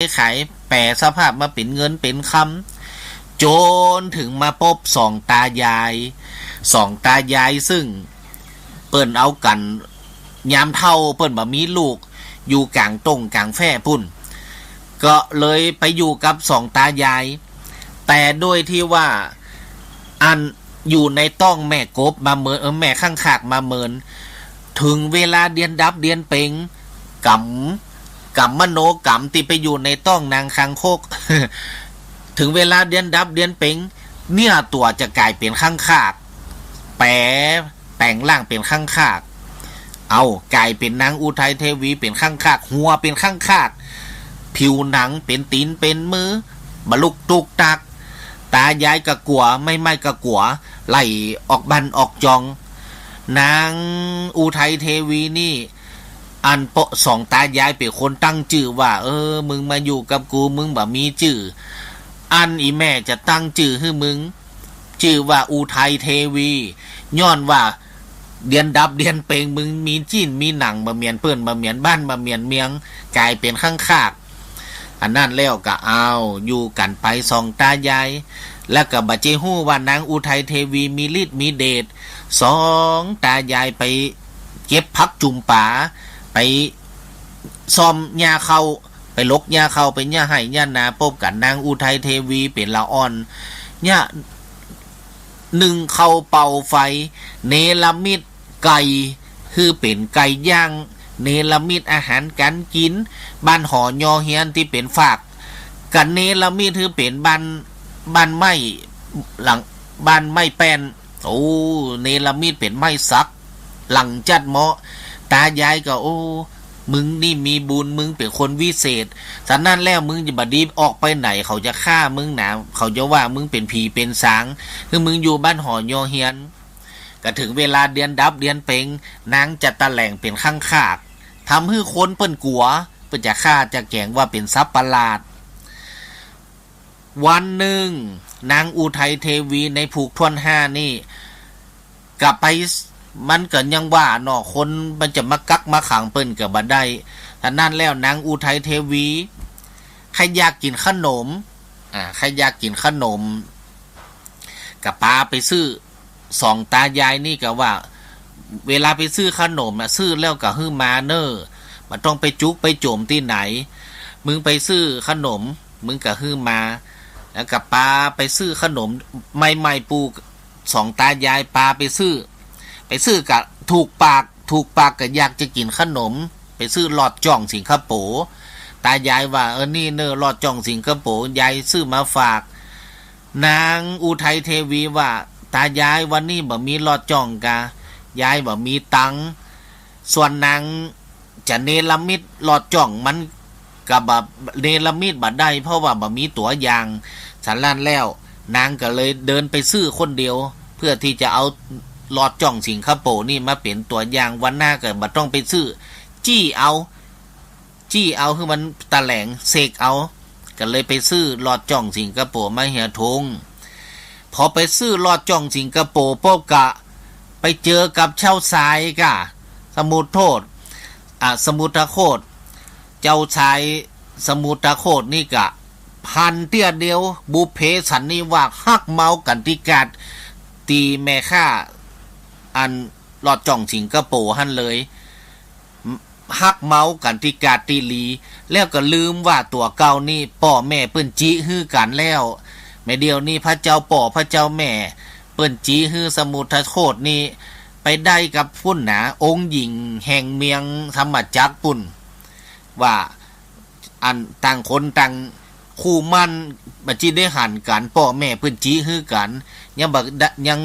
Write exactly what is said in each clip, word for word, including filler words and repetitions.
ขาย แป๋สภาพมาเป๋นเงินเป๋นคำ จ๋นเถิงมาปบสองต๋ายาย สองต๋ายายซึ่งเปิ้นเอากั๋นยามเฒ่า เปิ้นบ่มีลูก อยู่ก๋างต้งก๋างแฟ้ปุ้น ก็เลยไปอยู่กับสองต๋ายาย แต่ด้วยตี้ว่าอันอยู่ในต๊องแม่กบมาเมิน เออ แม่ข้างคากมาเมิน เถิงเวลาเดือนดับเดือนเป็ง ก๋ำ ก๋ำมโนก๋ำตี้ไปอยู่ในต๊องนางคางคก เถิงเวลาเดือนดับเดือนเป็ง เนื้อตั๋วจะก๋ายเป๋นข้างคาก แป๋ แป๋งร่างเป๋นข้างคาก เอา ก๋ายเป๋นนางอุทัยเทวีเป๋นข้างคาก หัวเป๋นข้างคาก ผิวหนังเป๋นตี๋นเป๋นมือ บ่ลุกตุ๊กตัก ต๋ายายก็กั๋ว ไม้ไม้ก็กั๋ว ไล่ออกบ้านออกจอง นางอุทัยเทวีนี่ อันเปาะสองต๋ายายเป๋นคนตั้งจื้อว่า เออ มึงมาอยู่กับกู มึงบ่มีจื้อ อันอี่แม่จะตั้งจื้อหื้อมึง จื้อว่าอุทัยเทวี ย้อนว่าเดือนดับเดือนเป็ง มึงมีจิ๊นมีหนังบ่เหมือนเปิ้น บ่เหมือนบ้าน บ่เหมือนเมือง ก๋ายเป๋นข้างคาก อันนั้นแล้วก็เอา อยู่กั๋นไปสองต๋ายาย แล้วก็บ่ใจ้ฮู้ว่านางอุทัยเทวีมีฤทธิ์มีเดช สองต๋ายายไปเก็บผักจุ่มป๋า ไปซ่อมหญ้าเข้า ไปหลกหญ้าเข้า ไปหญ้าไฮ่หญ้านา ปบกั๋นนางอุทัยเทวีเป๋นละอ่อน หญ้านึ่งเข้าเป่าไฟ เนรมิตไก่ หื้อเป๋นไก่ย่าง เนรมิตอาหารก๋านกิ๋น บ้านหอยอเฮียนตี้เป๋นฟาก ก็เนรมิตหื้อเป๋นบ้าน บ้านไม้หลัง บ้านไม้แป้น โอ้ เนรมิตเป๋นไม้สัก หลังจัดเหมาะ ต๋ายายก็ โอ้ มึงนี่มีบุญ มึงเป๋นคนวิเศษ ฉะนั้นแล้วมึงจะบ่ดีออกไปไหน เขาจะฆ่ามึงนะ เขาจะว่ามึงเป๋นผีเป๋นสาง คือมึงอยู่บ้านหอยอเฮียน ก็เถิงเวลาเดือนดับเดือนเป็ง นางจะตะแหล่งเป๋นข้างคาก ทำหื้อคนเปิ้นกั๋ว เปิ้นจะฆ่าจะแก๋งว่าเป๋นสัตว์ประหลาด วันนึ่ง นางอุทัยเทวีในผูกถ้วนห้านี่ ก็ไป มันก็ยังว่าเนาะ คนมันจะมากักมาขังเปิ้นก็บ่ได้ ฉะนั้นแล้วนางอุทัยเทวี ใค่อยากกิ๋นขนม อ่า ใค่อยากกิ๋นขนม ก็ปาไปซื้อ สองต๋ายายนี่ก็ว่า เวลาไปซื้อขนมน่ะ ซื้อแล้วก็หื้อมาเน่อ บ่ต้องไปจุกไปโจ๋มตี้ไหน มึงไปซื้อขนม มึงก็หื้อมา แล้วก็ปาไปซื้อขนม ใหม่ๆ ปูสองต๋ายายปาไปซื้อ ไปซื้อก็ถูกปาก ถูกปากก็อยากจะกิ๋นขนม ไปซื้อลอดจ้องสิงคโปร์ ต๋ายายว่า เออ นี่เน่อ ลอดจ้องสิงคโปร์ ยายซื้อมาฝาก นางอุทัยเทวีว่า ต๋ายาย วันนี้บ่มีลอดจ้องกา ยายบ่มีตังค์ ส่วนนางจะเนรมิตลอดจ้องมันก็บ่ เนรมิตบ่ได้ เพราะว่าบ่มีตั๋วอย่าง ฉะนั้นแล้วนางก็เลยเดินไปซื้อคนเดียว เพื่อที่จะเอาลอดจ้องสิงคโปร์นี่มาเป๋นตั๋วอย่าง วันหน้าก็บ่ต้องไปซื้อ จี้เอา จี้เอา หื้อมันตะแหล่ง เสกเอา ก็เลยไปซื้อลอดจ้องสิงคโปร์มาเหียโถง พอไปซื้อลอดจ้องสิงคโปร์ปุ๊บก็ไปเจอกับเจ้าชายก่ะ สมุทรโทษ อ่ะ สมุทรโคต เจ้าชายสมุทรโคตนี่ก็หันเตี้ยเดียว บุพเพสันนิวาส ฮักเมากั๋นตี้กาด ตี้แม่ค้า อันลอดจ้องสิงคโปร์หั้นเลย ฮักเมากั๋นตี้กาดตี้หลี แล้วก็ลืมว่าตั๋วเก่านี่ป้อแม่เปิ้นจิหื้อกั๋นแล้ว แม่เดี๋ยวนี้พระเจ้าป้อพระเจ้าแม่เปิ้นจิหื้อสมุทรโคตนี่ไปได้กับปุ้นนา องค์หญิงแห่งเมืองธรรมจักรปุ้น ว่าอันต่างคนต่างคู่หมั้น บ่จิได้หันกั๋น ป้อแม่เปิ้นจิหื้อกั๋น ยังบ่ได้ ยัง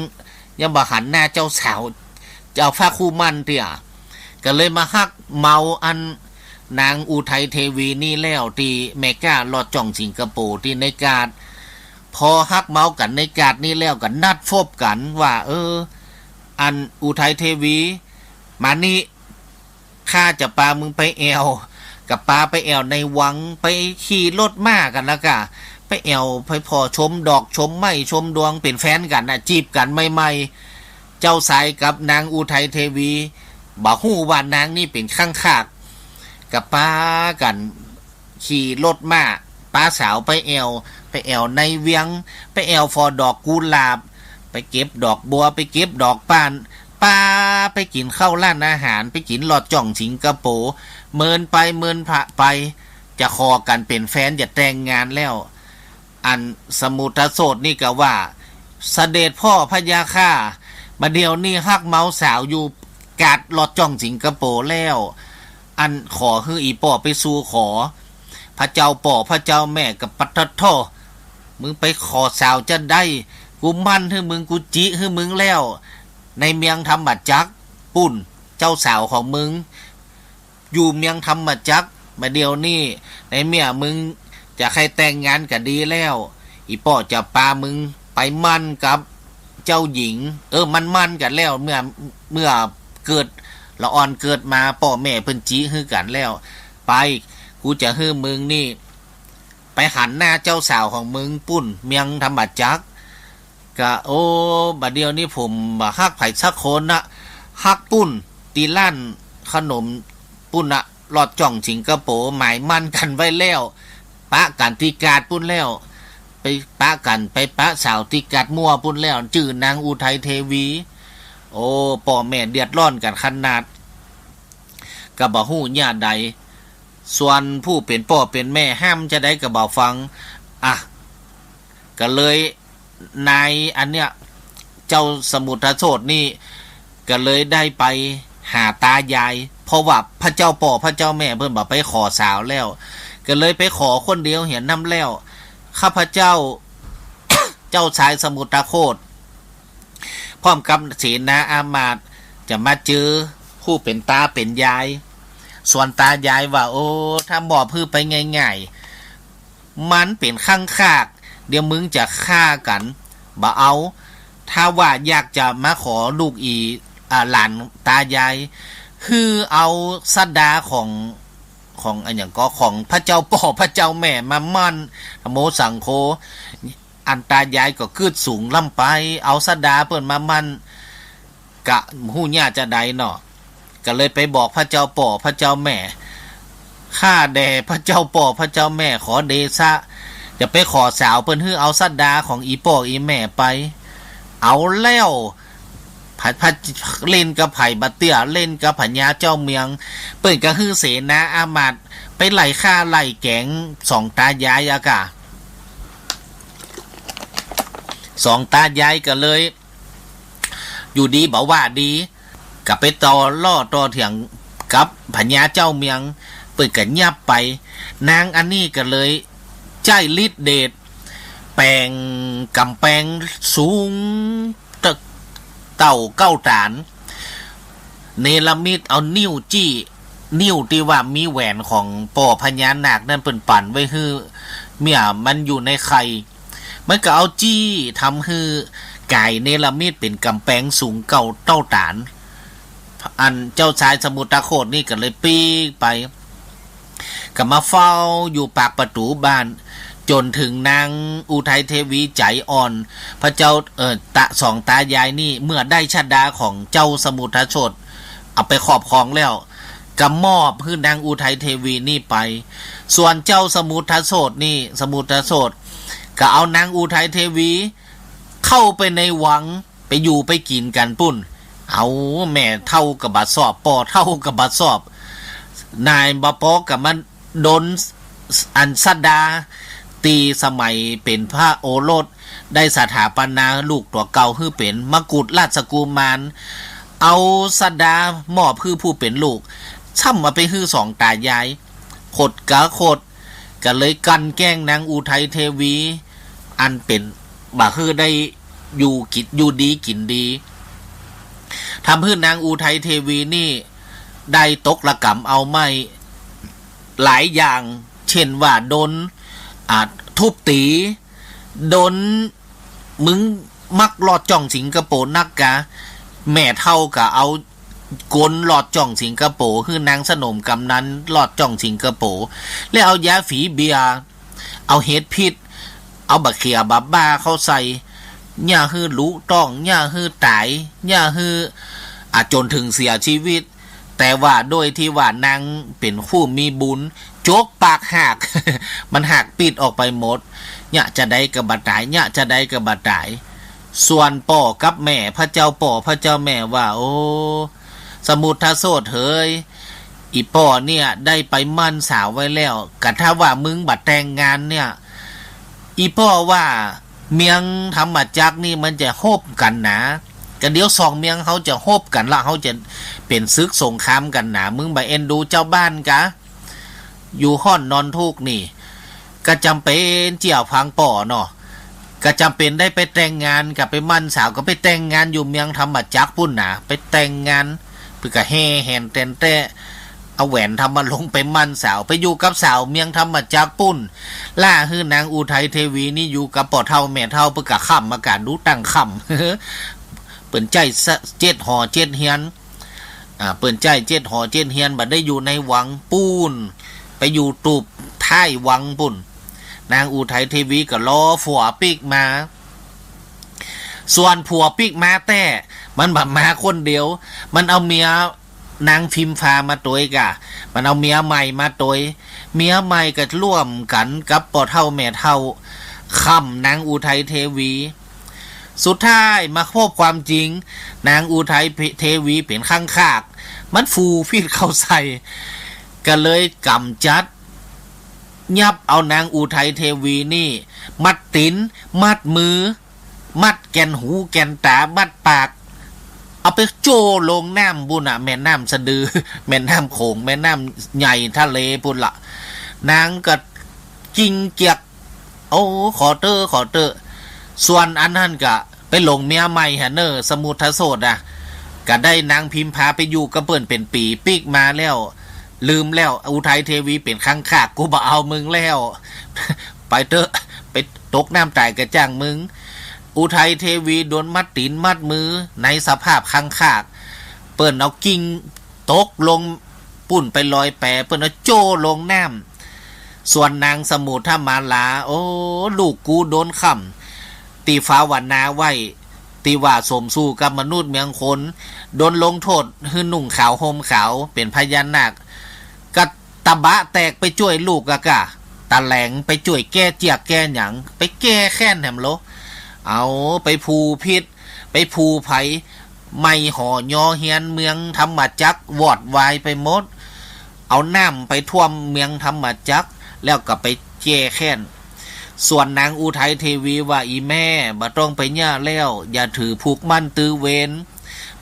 ยังบ่หันหน้าเจ้าสาว เจ้าฟ้าคู่หมั้นเตื้อ ก็เลยมาฮักเมาอันนางอุทัยเทวีนี่แล้ว ตี้แม่ก้าลอดจ้องสิงคโปร์ตี้ในกาด พอฮักเมากั๋นในกาดนี่แล้วก็นัดพบกั๋นว่า เออ อันอุทัยเทวี มานี่ ข้าจะปามึงไปแอ่ว ก็ปาไปแอ่วในวัง ไปขี่รถม้ากั๋นแล้วก็ไปแอ่ว ไปผ่อชมดอกชมไม้ชมดวง เป๋นแฟนกั๋นน่ะ จีบกั๋นใหม่ๆ เจ้าชายกับนางอุทัยเทวี บ่ฮู้ว่านางนี่เป๋นข้างคาก ก็ปากั๋น ขี่รถม้าปาสาวไปแอ่ว ไปแอ่วในเวียง ไปแอ่วฝ่อดอกกุหลาบ ไปเก็บดอกบัว ไปเก็บดอกป้าน ปาไปกิ๋นข้าวร้านอาหาร ไปกิ๋นลอดจ้องสิงคโปร์ เมินไปเมินผะไป จะขอกั๋นเป๋นแฟน จะแต่งงานแล้ว อันสมุทรโสตนี่ก็ว่า เสด็จพ่อพะยะค่ะ บ่าเดี่ยวนี้ฮักเมาสาวอยู่กาดลอดจ้องสิงคโปร์แล้ว อันขอหื้ออี่ป้อไปสู่ขอ พระเจ้าป้อพระเจ้าแม่ก็ปะทะโธ่ มึงไปขอสาวจาใด กูหมั้นหื้อมึง กูจิหื้อมึงแล้ว ในเมืองธรรมจักรปู้น เจ้าสาวของมึง อยู่เมืองธรรมจักร บ่าเดี่ยวนี้ ในเมื่อมึงจะใค่แต่งงานก็ดีแล้ว อี่ป้อจะปามึงไปหมั้นกับเจ้าหญิง เออ มันหมั้นกั๋นแล้ว เมื่อ เมื่อเกิดละอ่อนเกิดมา ป้อแม่เปิ้นจิหื้อกั๋นแล้ว ไป กูจะหื้อมึงนี่ ไปหันหน้าเจ้าสาวของมึงปู้น เมืองธรรมจักร ก็ โอ้ บ่าเดี่ยวนี้ผมบ่ฮักใผสักคนนะ ฮักปู้น ตี้ร้านขนมปู้นนะ ลอดจ้องสิงคโปร์ หมายหมั้นกั๋นไว้แล้ว ปะกั๋นตี้กาดปู้นแล้ว ไปปะกั๋น ไปปะสาวตี้กาดมั่วปู้นแล้ว จื้อนางอุทัยเทวี โอ้ ป้อแม่เดือดร้อนกั๋นขนาด ก็บ่ฮู้เยียะใด ส่วนผู้เป๋นป้อเป๋นแม่ห้ามจาใดก็บ่ฟัง อ่ะ ก็เลย นายอันเนี้ย เจ้าสมุทรโสตนี่ ก็เลยได้ไปหาตายาย เพราะว่าพระเจ้าป้อพระเจ้าแม่เปิ้นบ่ไปขอสาวแล้ว ก็เลยไปขอคนเดียวเหียนำแล้ว ข้าพเจ้า เจ้าชายสมุทรโสต พร้อมกับเสนาอามาตย์จะมาเจอผู้เป๋นตาเป๋นยาย ส่วนตายายว่า โอ้ ถ้ามอบหื้อไปง่ายๆ มันเป๋นข้างคาก เดี๋ยวมึงจะฆ่ากั๋น บ่เอา ถ้าว่าอยากจะมาขอลูกอี่ อ่า หลานตายาย หื้อเอาสดาของ ของอะหยังก็ ของพระเจ้าป้อพระเจ้าแม่มาหมั้น นะโมสังโฆ อันตายายก็กึ๊ดสูงล้ำไป เอาสดาเปิ้นมาหมั้น ก็ฮู้เยียะจาใดเนาะ ก็เลยไปบอกพระเจ้าป้อพระเจ้าแม่ ข้าแด่พระเจ้าป้อพระเจ้าแม่ขอเดชะ จะไปขอสาวเปิ้นหื้อเอาสดาของอี่ป้ออี่แม่ไป เอาแล้ว ไผ ไผ เล่นกับไผบ่เตื้อ เล่นกับพญาเจ้าเมือง เปิ้นก็หื้อเสนาอามาตย์ไปไล่ฆ่าไล่แกล้งสองตายายอะก่า สองตายายก็เลย อยู่ดีบ่ว่าดี ก็ไปต่อล้อต่อเถียงกับพญาเจ้าเมือง เปิ้นก็เงียบไป นางอันนี้ก็เลยใจ๊ฤทธิ์เดช แป๋งก๋ำแปงสูง เต้าเก้าต๋าน เนรมิตเอานิ้วจี้ นิ้วตี้ว่ามีแหวนของป้อพญานาคนั้นเปิ้นปั่นไว้หื้อ เมื่อมันอยู่ในไข่ มันก็เอาจี้ทำหื้อกายเนรมิตเป๋นก๋ำแปงสูงเก้าเต้าต๋าน อันเจ้าชายสมุทรโสตนี่ก็เลยปิ๊กไป ก็มาเฝ้าอยู่ปากประตู๋บ้าน จ๋นเถิงนางอุทัยเทวีใจ๋อ่อน พระเจ้า เอ่อ ตะ สองตายายนี่ เมื่อได้ชดาของเจ้าสมุทรโสตเอาไปครอบครองแล้ว ก็มอบหื้อนางอุทัยเทวีนี่ไป ส่วนเจ้าสมุทรโสตนี่ สมุทรโสตก็เอานางอุทัยเทวี เข้าไปในวัง ไปอยู่ไปกิ๋นกั๋นปู้น เอา แม่เฒ่าก็บ่ชอบ ป้อเฒ่าก็บ่ชอบ นายบ่ปอก็มาดลอันสดา ตี้สมัยเป๋นพระโอรส ได้สถาปนาลูกตั๋วเก่าหื้อเป๋นมกุฎราชกุมาร เอาสดามอบหื้อผู้เป๋นลูก ซ้ำเอาไปหื้อสองตายาย ขดกาขด ก็เลยกลั่นแกล้งนางอุทัยเทวี อันเป๋นบ่หื้อได้อยู่กิ๋น อยู่ดีกิ๋นดี ทำหื้อนางอุทัยเทวีนี่ได้ตกระก๋ำเอาไหม้หลายอย่าง เช่นว่าดล อ่า ทุบตี๋ ดล มึงมักลอดจ้องสิงคโปร์นักกา แม่เฒ่าก็เอาก๋นลอดจ้องสิงคโปร์ หื้อนางสนมกำนันลอดจ้องสิงคโปร์ แล้วเอายาฝีเบียร์ เอาเห็ดพิษ เอาบ่าเขี่ยบ่าบ้าเข้าใส่ เยียะหื้อลุต้อง เยียะหื้อต๋าย เยียะหื้อ อ่ะ จ๋นเถิงเสียจีวิต แต่ว่าโดยตี้ว่านางเป๋นผู้มีบุญ จกปากหาก มันหากปิ๊ดออกไปหมด เยียะจาใดก็บ่ต๋าย เยียะจาใดก็บ่ต๋าย ส่วนป้อกับแม่ พระเจ้าป้อพระเจ้าแม่ว่า โอ้ สมุทรโสตเหย อี่ป้อเนี่ยได้ไปหมั้นสาวไว้แล้ว กะถ้าว่ามึงบ่แต่งงานเนี่ย อี่ป้อว่าเมียงธรรมจักรนี่มันจะฮบกั๋นหนา กะเดี๋ยวสองเมียงเฮาจะฮบกั๋นละ เฮาจะเป๋นศึกสงครามกั๋นหนา มึงบ่เอ็นดูจาวบ้านกา อยู่ฮ้อนนอนทุกข์นี่ ก็จ๋ำเป๋นเจียฟังป้อเนาะ ก็จ๋ำเป๋นได้ไปแต่งงาน ก็ไปหมั้นสาว ก็ไปแต่งงานอยู่เมียงธรรมจักรปุ้นหนา ไปแต่งงาน เปิ้นก็แห่แหนแตนแต๊ เอาแหวนธรรมรงค์ไปหมั้นสาว ไปอยู่กับสาวเมียงธรรมจักรปุ้น ล่าหื้อนางอุทัยเทวีนี่อยู่กับป้อเฒ่าแม่เฒ่า เปิ้นก็ค้ำมาก๋านดูตั้งค้ำ เปิ้นใจ๊เจ็ดหอเจ็ดเฮือน อ่า เปิ้นใจ๊เจ็ดหอเจ็ดเฮือน บ่ได้อยู่ในวังปู้น ไปอยู่ตูบท้ายวังปู้น นางอุทัยเทวีก็รอผัวปิ๊กมา ส่วนผัวปิ๊กมาแต๊ มันบ่มาคนเดียว มันเอาเมียนางพิมพามาตวยก่า มันเอาเมียใหม่มาตวย เมียใหม่ก็ร่วมกั๋นกับป้อเฒ่าแม่เฒ่า ค้ำนางอุทัยเทวี สุดท้ายมาพบความจริง นางอุทัยเทวีเป๋นขังคาก มันฟูผิดเข้าใส่ ก็เลยก๋ำจัด ยับเอานางอุทัยเทวีนี่ มัดตี๋น มัดมือ มัดแก่นหูแก่นต๋า มัดปาก เอาไปโจ้ลงน้ำปุ้นน่ะ แม่น้ำสะดือ แม่น้ำโขง แม่น้ำใหญ่ทะเลปุ้นละ นางก็ กิ้งเกือก โอ้ ขอเต๊อะ ขอเต๊อะ ส่วนอันนั้นก็ไปหลงเมียใหม่หั้นเน่อ สมุทรโสตอะ ก็ได้นางพิมพาไปอยู่กับเปิ้นเป๋นปี๋ ปิ๊กมาแล้ว ลืมแล้ว อุทัยเทวีเป๋นขังคาก กูบ่เอามึงแล้ว ไปเต๊อะ ไปตกน้ำต๋ายก็จ้างมึง อุทัยเทวีโดนมัดตี๋นมัดมือในสภาพขังคาก เปิ้นเอากิ้งตกลง ปุ้นไปลอยแป เปิ้นเอาโจ้ลงน้ำ ส่วนนางสมุทรมาลา โอ้ ลูกกูโดนค้ำ ตี้ภาวนาไว้ ตี้ว่าสมสู่กับมนุษย์เมืองคน โดนลงโต้ษหื้อนุ่งขาวห่มขาว เป๋นพญานาค ก็ตะบะแตกไปจ้วยลูกอะก่า ตะแหลงไปจ้วยแก้เจื้อกแก้หยัง ไปแก้แค้นแหมโล เอาไปผูกผิด ไปผูกภัย ไหม้หอยอเฮือนเมืองธรรมจักรวอดวายไปหมด เอาน้ำไปท่วมเมืองธรรมจักร แล้วก็ไปแก้แค้น ส่วนนางอุทัยเทวีว่า อี่แม่ บ่ต้องไปเยียะแล้ว อย่าถือผูกมั่นตื้อเวร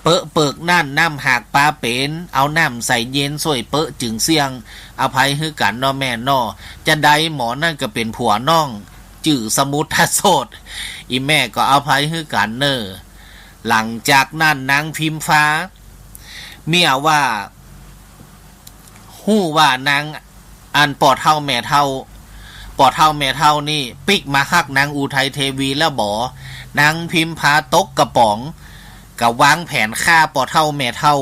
เป๊อะเปิกนั่นน้ำหากปาเป๋น เอาน้ำใสเย็นซ่วยเป๊อะจึงเสี้ยง อภัยหื้อกั๋นเนาะแม่เนาะ จาใดหมอนั่นก็เป๋นผัวน้อง จื้อสมุทรโสต อี่แม่ก็อภัยหื้อกั๋นเน่อ หลังจากนั้นนางพิมพา เมื่อว่า ฮู้ว่านาง อันป้อเฒ่าแม่เฒ่า ป้อเฒ่าแม่เฒ่านี่ปิ๊กมาฮักนางอุทัยเทวีแล้วบ่ นางพิมพาตกกระป๋อง ก็วางแผนฆ่าป้อเฒ่าแม่เฒ่า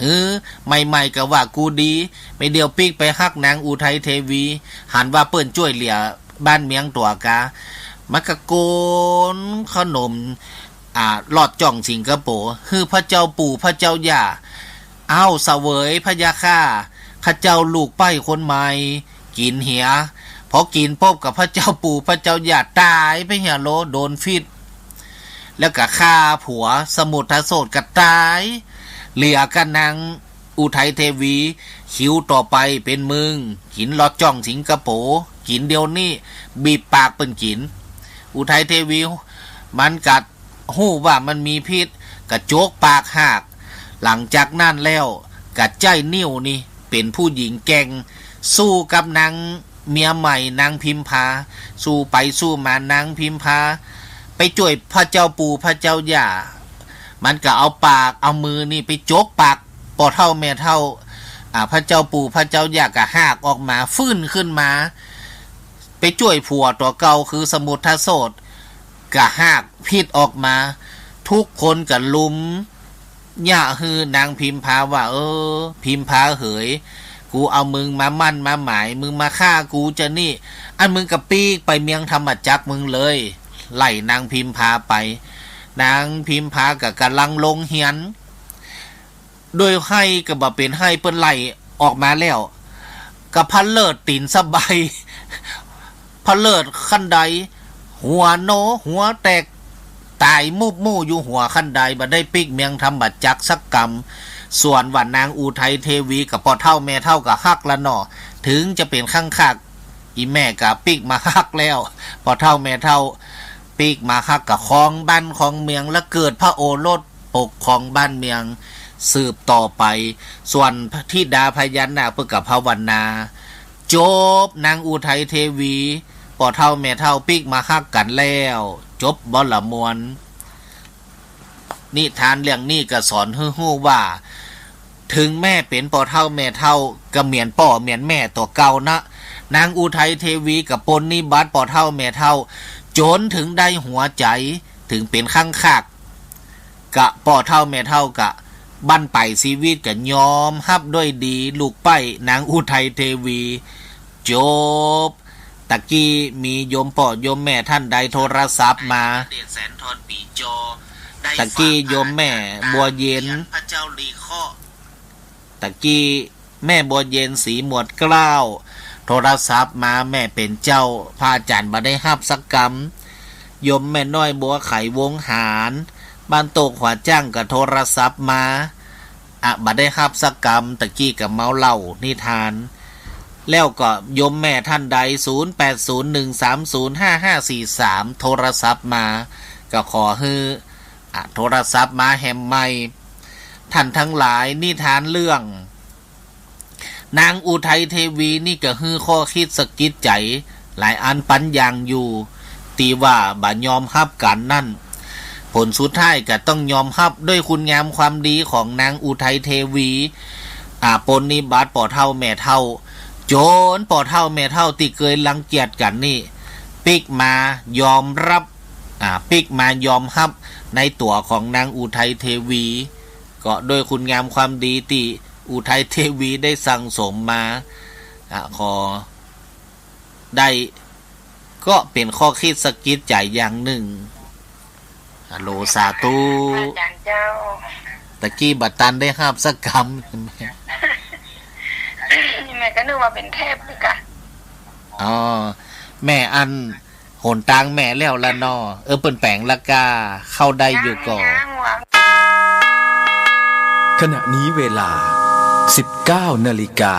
หื้อ ใหม่ๆ ก็ว่ากูดี ไม่เดี๋ยวปิ๊กไปฮักนางอุทัยเทวี หันว่าเปิ้นจ้วยเหลือบ้านเมืองตั๋วกา มันก็โกนขนม อ่า ลอดจ้องสิงคโปร์ หื้อพระเจ้าปู่พระเจ้าย่า อ้าว เสวยพะยะค่ะ ข้าเจ้าลูกใป๊คนใหม่ กิ๋นเหีย พอกิ๋นปุ๊บก็พระเจ้าปู่พระเจ้าย่าต๋ายไปเหียโล โดนพิษ แล้วก็ฆ่าผัว สมุทรโสตก็ต๋าย เหลือกับนางอุทัยเทวี คิวต่อไปเป๋นมึง กิ๋นลอดจ้องสิงคโปร์ กิ๋นเดี๋ยวนี้ บีบปากเปิ้นกิ๋น อุทัยเทวี มันก็ ฮู้ว่ามันมีพิษ ก็จกปากหาก หลังจากนั้นแล้ว ก็ใจ๊นิ้วนี่เป๋นผู้หญิงแกว่ง สู้กับนางเมียใหม่นางพิมพา สู้ไปสู้มานางพิมพา ไปจ้วยพระเจ้าปู่พระเจ้าย่า มันก็เอาปากเอามือนี่ไปจกปากป้อเฒ่าแม่เฒ่า อ่า พระเจ้าปู่พระเจ้าย่าก็หากออกมา ฟื้นขึ้นมา ไปจ้วยผัวตั๋วเก่าคือสมุทรโสต ก็หากพิษออกมา ทุกคนก็ลุมเยียะหื้อนางพิมพาว่า เออ พิมพาเหย กูเอามึงมาหมั้นมาหมาย มึงมาฆ่ากูจานี่ อันมึงก็ปิ๊กไปเมืองธรรมจักรมึงเลย ไล่นางพิมพาไป นางพิมพาก็ก่ำลังลงเฮือน โดยไห้ก็บ่เป๋นไห้ เปิ้นไล่ออกมาแล้ว ก ก็พะเลิดตี๋นสะใบ พะเลิดคันได หัวโนหัวแตก ต๋ายมุบมู่อยู่หัวคันได บ่ได้ปิ๊กเมืองธรรมจักรสักกำ ส่วนว่านางอุทัยเทวีกับป้อเฒ่าแม่เฒ่าก็ฮักละเนาะ เถิงจะเป๋นฆังคาก อี่แม่ก็ปิ๊กมาฮักแล้ว ป้อเฒ่าแม่เฒ่าปิ๊กมาฮักก็ครองบ้านครองเมือง และเกิดพระโอรสปกครองบ้านเมืองสืบต่อไป ส่วนธิดาพญานาคเปิ้นก็ภาวนา จบ นางอุทัยเทวี ป้อเฒ่าแม่เฒ่าปิ๊กมาฮักกั๋นแล้ว จบบ่ละม่วน นิทานเรื่องนี้ก็สอนหื้อฮู้ว่า เถิงแม้เป๋นป้อเฒ่าแม่เฒ่าก็เหมือนป้อเหมือนแม่ตั๋วเก่านะ นางอุทัยเทวีก็ปรนนิบัติป้อเฒ่าแม่เฒ่า จ๋นเถิงได้หัวใจ๋ เถิงเป๋นฆังคาก กะป้อเฒ่าแม่เฒ่าก็บั้นปลายชีวิตก็ยอมฮับด้วยดี ลูกใป๊นางอุทัยเทวี จบ ตะกี้มีโยมป้อโยมแม่ท่านใดโทรศัพท์มา ตะกี้โยมแม่บัวเย็น ตะกี้แม่บัวเย็น ศรีหมวดเกล้า โทรศัพท์มา แม่เป๋นเจ้า พระอาจ๋ารย์บ่ได้ฮับสักกำ โยมแม่น้อยบัวไข วงหาร บ้านโต๊กหัวจ้างก็โทรศัพท์มา อะ บ่ได้ฮับสักกำ ตะกี้ก็เมาเหล้านิทาน แล้วก็โยมแม่ท่านใด ศูนย์แปดศูนย์หนึ่งสามศูนย์ห้าห้าสี่สาม โทรศัพท์มา ก็ขอหื้อ อะ โทรศัพท์มาแหมใหม่ ท่านทั้งหลาย นิทานเรื่อง นางอุทัยเทวีนี่ก็หื้อข้อคิดสะกิดใจ๋หลายอันปัญญังอยู่ ตี้ว่าบ่ยอมฮับกั๋นนั่น ผลสุดท้ายก็ต้องยอมฮับด้วยคุณงามความดีของนางอุทัยเทวี อา ปรนนิบัติป้อเฒ่าแม่เฒ่า จ๋นป้อเฒ่าแม่เฒ่าตี้เกยรังเกียจกั๋นนี่ ปิ๊กมายอมฮับ อา ปิ๊กมายอมฮับในตั๋วของนางอุทัยเทวี ก็ด้วยคุณงามความดีตี้อุทัยเทวีได้สั่งสมมา อะ ขอได้ ก็เป๋นข้อคิดสะกิดใจ๋อย่างนึ่ง ฮัลโหล สาธุ อาจ๋ารย์เจ้า ตะกี้บ่ตันได้ฮับสักกำ แม่ก็นึกว่าเป๋นเทปนี่กะ อ๋อ แม่อั้น หนตางแม่แล้วละเนาะ เออ เปิ้นแป๋งละก้า เข้าได้อยู่ก่อ ยัง ขณะนี้เวลา สิบเก้านาฬิกา